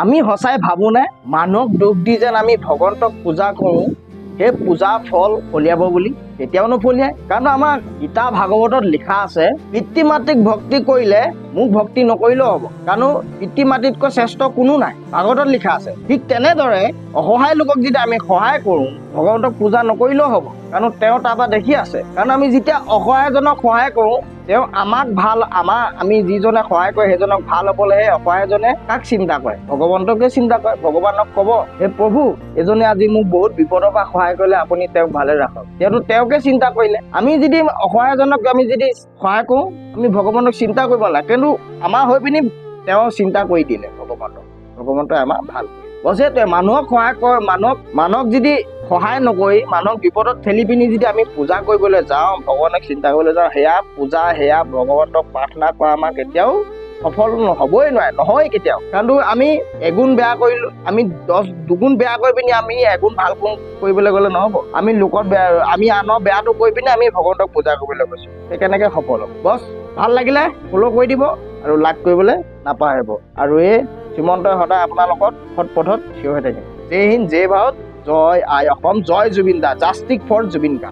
আমি সঁচাই ভাবোনে মানুহক দুখ দি যেন আমি ভগৱন্তক পূজা কৰোঁ, সেই পূজা ফল ফলিয়াব বুলি? কেতিয়াও নফলিয়ায়। কাৰণ আমাৰ গীতা ভাগৱতত লিখা আছে, পিতৃ মাতৃক ভক্তি কৰিলে মোক ভক্তি নকৰিলেও হ'ব, কাৰণ পিতৃ মাতৃতকৈ শ্ৰেষ্ঠ কোনো নাই, ভাগৱতত লিখা আছে। ঠিক তেনেদৰে অসহায় লোকক যেতিয়া আমি সহায় কৰোঁ, ভগৱন্তক পূজা নকৰিলেও হ'ব, কাৰণ তেওঁ তাৰপৰা দেখি আছে। কাৰণ আমি যেতিয়া অসহায়জনক সহায় কৰোঁ, তেওঁ আমাক ভাল, আমাৰ আমি যিজনে সহায় কৰে সেইজনক ভাল হ'বলৈহে অসহায়জনে কাক চিন্তা কৰে? ভগৱন্তকে চিন্তা কৰে। ভগৱানক ক'ব, হে প্ৰভু, এজনে আজি মোক বহুত বিপদৰ পৰা সহায় কৰিলে, আপুনি তেওঁক ভালে ৰাখক। তেওঁতো তেওঁকে চিন্তা কৰিলে। আমি যদি অসহায়জনক আমি যদি সহায় কৰোঁ, আমি ভগৱানক চিন্তা কৰিব নালাগে, কিন্তু আমাৰ হৈ পিনি তেওঁ চিন্তা কৰি দিলে ভগৱন্তক, ভগৱন্তই আমাৰ ভাল কৰিলে। বছ সেইটোৱে, মানুহক সহায় কৰ, মানুহক যদি সহায় নকৰি মানুহক বিপদত ঠেলি পিনি যদি আমি পূজা কৰিবলৈ যাওঁ, ভগৱানক চিন্তা কৰিবলৈ যাওঁ, সেয়া পূজা, সেয়া ভগৱন্তক প্ৰাৰ্থনা কৰা আমাৰ কেতিয়াও সফল হ'বই নোৱাৰে, নহয় কেতিয়াও। কাৰণ আমি এগুণ বেয়া কৰিলোঁ, আমি 10 দুগুণ বেয়া কৰি পিনি আমি এগুণ ভাল কৰিবলৈ গ'লে নহ'ব। আমি লোকত বেয়া, আমি আনৰ বেয়াটো কৰি পিনি আমি ভগৱন্তক পূজা কৰিবলৈ গৈছোঁ, সেই কেনেকৈ সফল হ'ব? বছ ভাল লাগিলে ফ'ল' কৰি দিব আৰু লাইক কৰিবলৈ নাপাহৰিব। আৰু এই শ্ৰীমন্তই সদায় আপোনালোকৰ সৎ পথত থিয় হৈ থাকিম। জয় হিন্দ, জয় ভাৰত, জয় আই অসম, জয় জুবিন দা, জাষ্টিক ফৰ জুবিন গাৰ্গ।